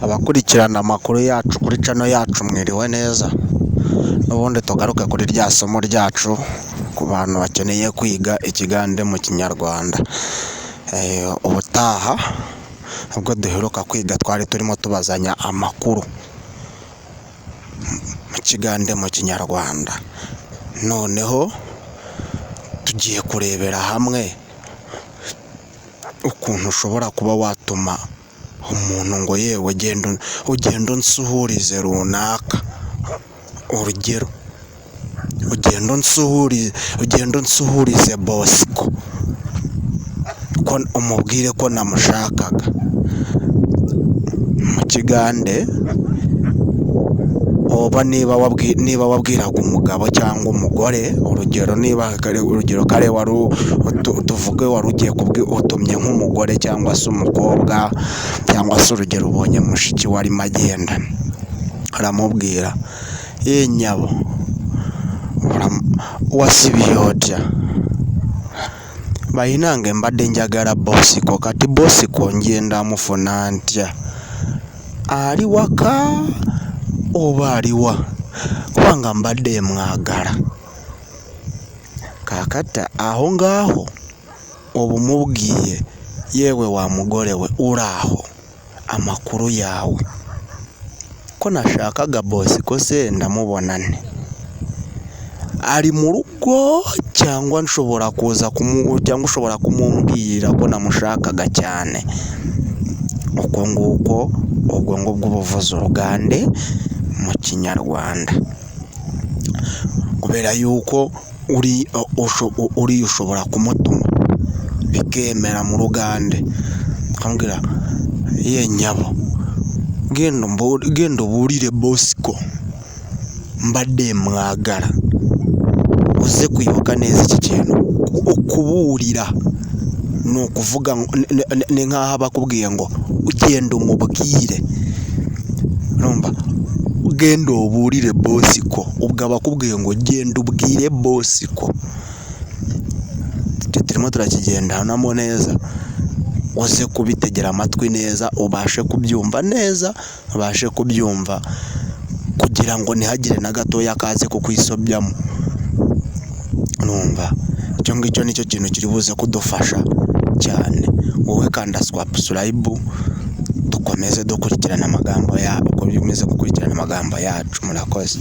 Abakurikirana amakuru yacu kuri channel yacu, mwiriwe neza. N'ubundi tugaruke kuri rya somo ryacu ku bantu bakeneye kwiga Ikigande mu Kinyarwanda. Ubutaha ubwo duheruka kwiga, twari turimo tubazanya amakuru mu Kigande mu Kinyarwanda. Noneho tugiye kurebera hamwe ukuntu ushobora kuba watuma umuntu ngo: "Yewe, genda ugenda unsuhurize runaka." Urugero, ugenda unsuhurize Bosco, ko umubwire ko namushakaga. Mu Kigande, oba niba wabwiraga umugabo cyangwa umugore, urugero, niba urugero kare wari tuvuge wari ugiye utumye nk'umugore cyangwa se umukobwa, cyangwa se urugero ubonye mushiki we arimo agenda, aramubwira: "Ye nyabo, wasiibye otya? Bayinange, mbadde njagala Bosco. Kati Bosco ngenda mufuna ntya? Ali waka oba aliwa? Kubanga mbadde mwagala." Kaakati aho ngaho uba umubwiye: "Yewe wa mugore we, uraho? Amakuru yawe? Ko nashakaga Bosco se ndamubona nte? Ari mu rugo cyangwa nshobora kuza cyangwa ushobora kumumbwira ko namushakaga cyane?" Uko nguko, ubwo ngubwo uba uvuze Urugande mu Kinyarwanda, kubera yuko uriya ushobora kumutuma bikemera mu Rugande, ukamubwira: "Ye nyabo, genda ubuulire Bosco mbadde mwagala." Uze kwibuka neza iki kintu: ukuburira ni ukuvuga, ni nk'aho aba akubwiye ngo ugenda umubwire. Urumva, "Genda uburire Bosco," ubwo aba akubwiye ngo genda ubwire Bosco. Icyo turimo turakigendanamo neza. Uze kubitegera amatwi neza, ubashe kubyumva neza, ubashe kubyumva kugira ngo ntihagire na gatoya kaze kukwisobyamo. Numva icyo ngicyo nicyo kintu kiri buze kudufasha cyane. Wowe kanda subscribe, dukomeze dukurikirana amagambo yabo, uko bimeze gukurikirana amagambo yacu. Murakoze.